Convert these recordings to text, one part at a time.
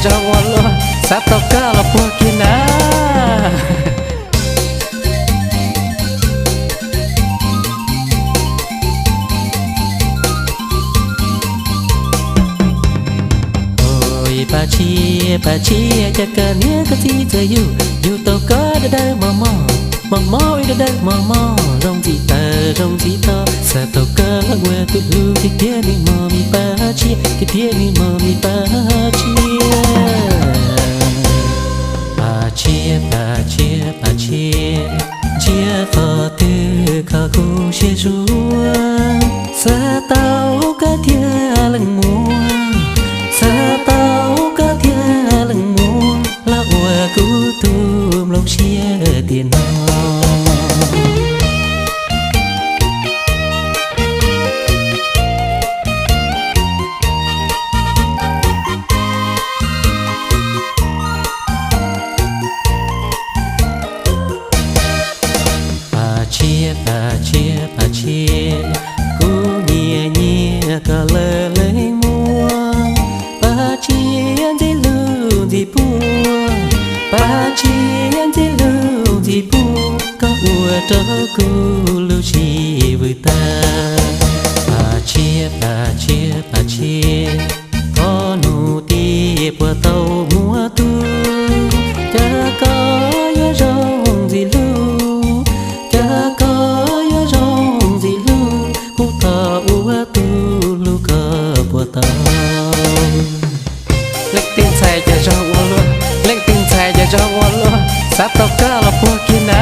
Zog ua luaj, xav tau koj los puag kiag na. Ua Paj Tshiab, Paj Tshiab, cas koj niam koj txiv txawm yug, yug tau koj dawb dawb mos mos, mos mos ua dawb dawb mos mos, zoo ntxim taws zoo ntxim to, xav tau koj los ua tus hlub tiag tiag nawb mog me Paj Tshiab, tiag tiag nawb mog me Paj Tshiab. Paj Tshiab, Paj Tshiab, Paj Tshiab, ntsiab qhov twg kho kuv siab zuag, xav tau koj thiab leej muam, xav tau koj thiab leej muam los ua kuv tus nplooj siab tiam no. Paj Tshiab, Paj Tshiab, Paj Tshiab, kuv nyiam nyiam koj lawm leej muam. Paj Tshiab ntxim hlub ntxim puag, Paj Tshiab ntxim hlub ntxim puag, koj ua rau kuv lub siab vwm tag. Paj Tshiab, Paj Tshiab, Paj Tshiab, thov nug tias puas tau muaj tub, cas koj yuav zoo ntxim hlub, cas koj yuav zoo ntxim hlub, kuv thov ua tus hlub koj puas tau. Leej twg ntxhais cas zoo ua luaj, leej twg ntxhais cas zoo ua luaj, xav tau koj los puag kiag na.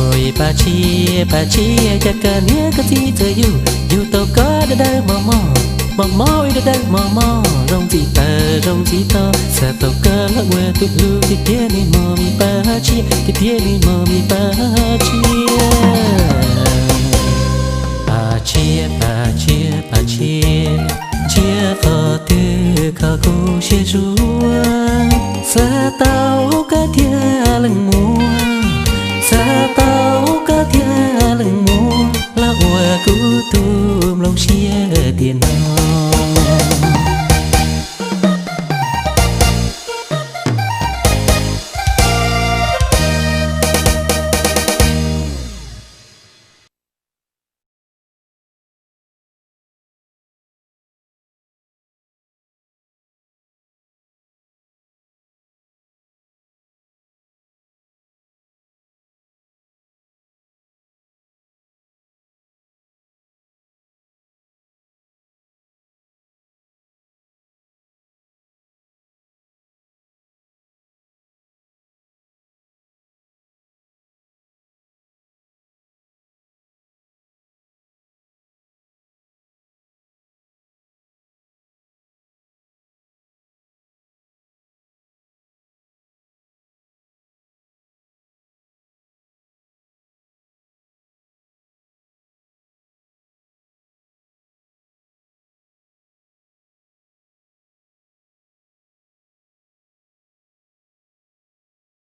Ua Paj Tshiab, Paj Tshiab, cas koj niam koj txiv txawm yug, yug tau koj dawb dawb mos mos, mos mos ua dawb dawb mos mos, zoo ntxim taws zoo ntxim to, xav tau koj los ua tus hlub tiag tiag nawb mog me Paj Tshiab, tiag tiag nawb mog me Paj Tshiab. Paj Tshiab, Paj Tshiab, Paj Tshiab, ntsiab qhov twg kho kuv siab zuag, xav tau koj thiab leej muam,